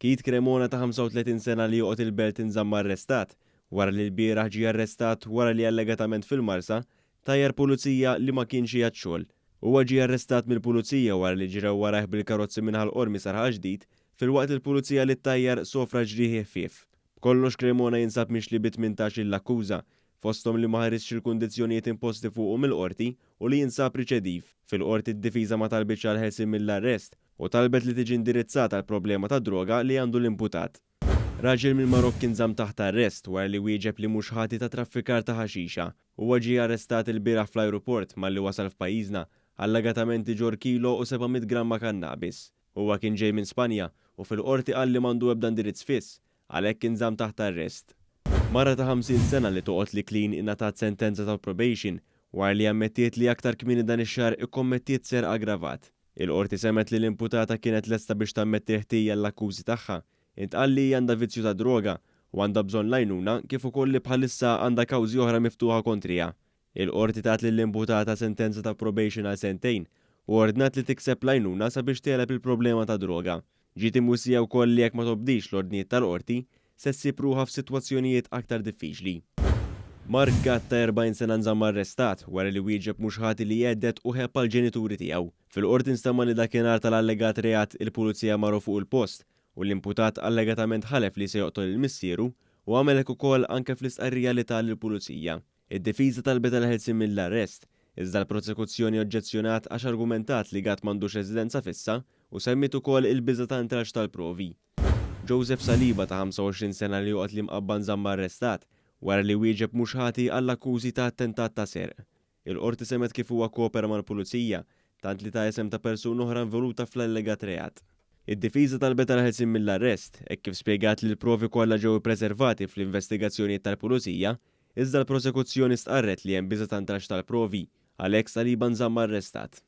Keith Cremona ta' 35 sena li joqgħod il-Belt inżamm arrestat wara li lbieraħ ġie arrestat wara li allegatament fil-Marsa tajjar pulizija li ma kienx qiegħed xogħol. Huwa ġie arrestat mill-pulizija wara li ġrew warajh bil-karozzi minn Ħal Qormi sa Raħal Ġdid filwaqt li l-pulizija li ttajjar sofra ġrieħi ħfief. B'kollox Cremona jinsab mixli bi 18-il akkuża, fosthom li ma ħarisx il-kundizzjonijiet imposti fuqu mill-Qorti u li jinsab riċediv. Fil-Qorti d-difiża ma talbitx għall-ħelsien mill-arrest u talbet li tiġi indirizzata l-problema tad-droga li għandu l-imputat. Raġel mill-Marokk inżamm taħt arrest wara li wieġeb li mhux ħati ta' traffikar ta' ħaxixa. Huwa ġie arrestat ilbieraħ fl-ajruport malli wasal f'pajjiżna, allegatament iġorr kilo u 700 gramma kannabis. Huwa kien ġej minn Spanja u fil-Qorti qal li m'għandu ebda indirizz fiss, għalhekk inżamm taħt arrest. Mara ta' 50 sena li toqgħod l-Iklin ingħatat sentenza ta' probation wara li ammettiet li aktar kmieni dan ix-xahar ikkommettiet serq aggravat. Il-Qorti semgħet li l-imputata kienet lesta biex tammetti l-ħtija l-akkużi tagħha. Intqal li hija għandha vizzju ta' droga u għandha bżonn l-għajnuna kif ukoll li bħalissa għandha kawżi oħra miftuħa kontriha. Il-Qorti tat lill-imputata sentenza ta' probation għal sentejn u ordnat li tikseb l-għajnuna sabiex tegħleb il-problema ta' droga. Ġiet imwissija wkoll li jekk ma tobdix l-ordnijiet tal-Qorti, se ssib ruħha f'sitwazzjonijiet aktar diffiċli. Mark Gatt ta' 40 sena nżamm arrestat wara li wieġeb mhux ħati li hedded u ħebb għall-ġenituri tiegħu. Fil-Qorti nstema' li dakinhar tal-allegat reat il-pulizija marru fuq il-post u l-imputat allegatament ħalef li se joqtol lil missieru u għamel hekk ukoll anke fl-istqarrija li ta lill-pulizija. Id-difiża talbet għall-ħelsien mill-arrest, iżda l-prosekuzzjoni oġġezzjonat għax argumentat li Gatt m'għandux residenza fissa u semmiet ukoll il-biża' ta' intralċ tal-provi. Joseph Saliba ta' 25 sena li joqgħod l-Imqabba nżamm arrestat wara li wieġeb mhux ħati għall-akkużi ta' attentat ta' serq. Il-Qorti semgħet kif huwa kkopera mal-pulizija, tant li ta isem ta' persuna oħra involuta fl-allegat reat. Id-difiża talbet għall-ħelsien mill-arrest, hekk kif spjegat li l-provi kollha ġew ippreservati fl-investigazzjonijiet tal-pulizija, iżda l-prosekuzzjoni stqarret li hemm biża' ta' intralċ tal-provi, għalhekk Saliba nżamm arrestat.